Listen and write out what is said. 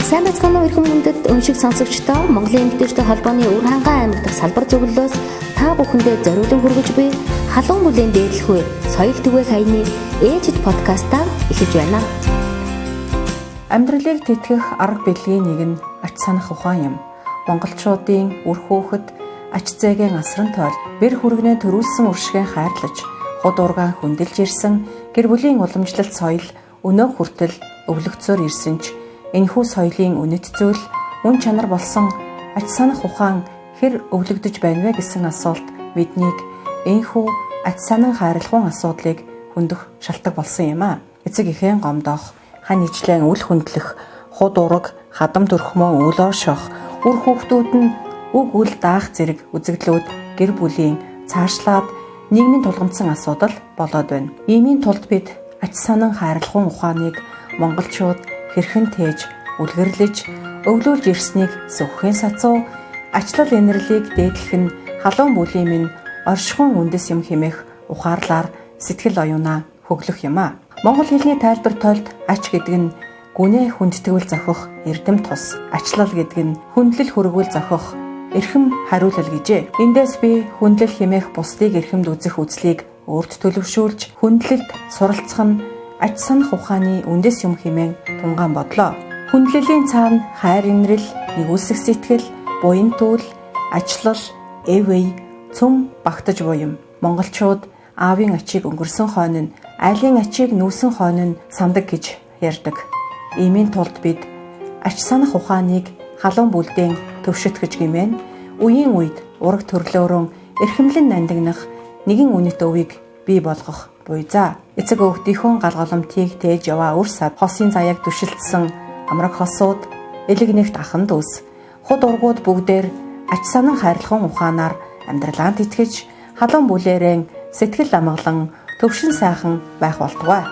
Сайн байцгаана уу эрхэм хүндэт өншиг сонсогчдоо Монголын эмэгтэйчүүдийн холбооны Үр хангай аймаг дахь салбар зөвлөлөөс та бүхэндээ зориулан хүргэж буй халуун бүлээн дээдлэхүй соёл түгээх хаяны ээлжит подкастаа эхэлж байна. Амьдралыг тэтгэх арга бэлгийн нэг нь ач санах ухаан юм. Монголчуудын үр хөөхд ач зээгийн асран тойл бэр хүргэнээ төрүүлсэн уршигын хайрлаж худ ургаан хөндлөж ирсэн гэр бүлийн уламжлалт соёл өнөө хүртэл өвлөгцөөр ирсэн ч энэхүү соёлын үнэт зүйл үн чанар болсон ач санах ухаан хэр өвлөгдөж байна вэ гэсэн асуулт биднийг энэхүү ач санан хайрлахуун асуудлыг хөндөх шалтгаан болсон юм а. Эцэг эхэн гомдоох, хань ижлэн үл хөндлөх, худ ураг, хадам төрхмөө үл оршох, үр хүүхдүүд нь үг үл даах зэрэг үзэгдлүүд гэр бүлийн цаашлаад нийгмийн тулгамдсан асуудал болоод байна. Иймийн тулд бид ач санан хайрлахуун ухааныг монголчууд хэрхэн тээж, үлгэрлэж, өвлүүлж ирснийг сөхөхийн сацуу ачлал инэрлийг дээдлэх нь халуун бүлийн минь оршихуун үндэс юм хэмээх ухаарлаар сэтгэл оюунаа хөглөх юм а. Монгол хэлний тайлбар тойлд ач гэдэг нь гүнээ хүндтгэвэл зохих эрдэм тус, ачлал гэдэг нь хүндлэл хөргөл зохих эрхэм хариулал гэжээ. Эндээс би хүндлэл хэмээх бусдыг эрхэмд үзэх үзлийг өөрт төлөвшүүлж хүндлэлд суралцах нь ач санах ухааны үндэс юм хэмээн тунгаан бодлоо. Хүндлэлийн цаана хайр инрэл, нэгүсэх сэтгэл, буян түүл, ачлал, эвэй, цөм багтаж буй юм. Монголчууд аавын ачийг өнгөрсөн хойно нь, айлын ачийг нүүсэн хойно нь сандаг гэж ярьдаг. Иймийн тулд бид ач санах ухааныг халуун бүлдээн төвшөтгөж гимэн үеийн үед ураг төрлөөрөн эрхэмлэн нандинах нэгэн үнэт өвийг бий болгох буй за. Эцэг өвгдийнхөө гал голомтыг тээж яваа үр сад хосын заяаг дүшилтсэн амраг хосууд элэг нэгт ахан дүүс худ ургууд бүгдээр ач санан хайрлахын ухаанаар амьдралаа тэтгэж халуун бүлээрэн сэтгэл амгалан төвшин сайхан байх болтугай.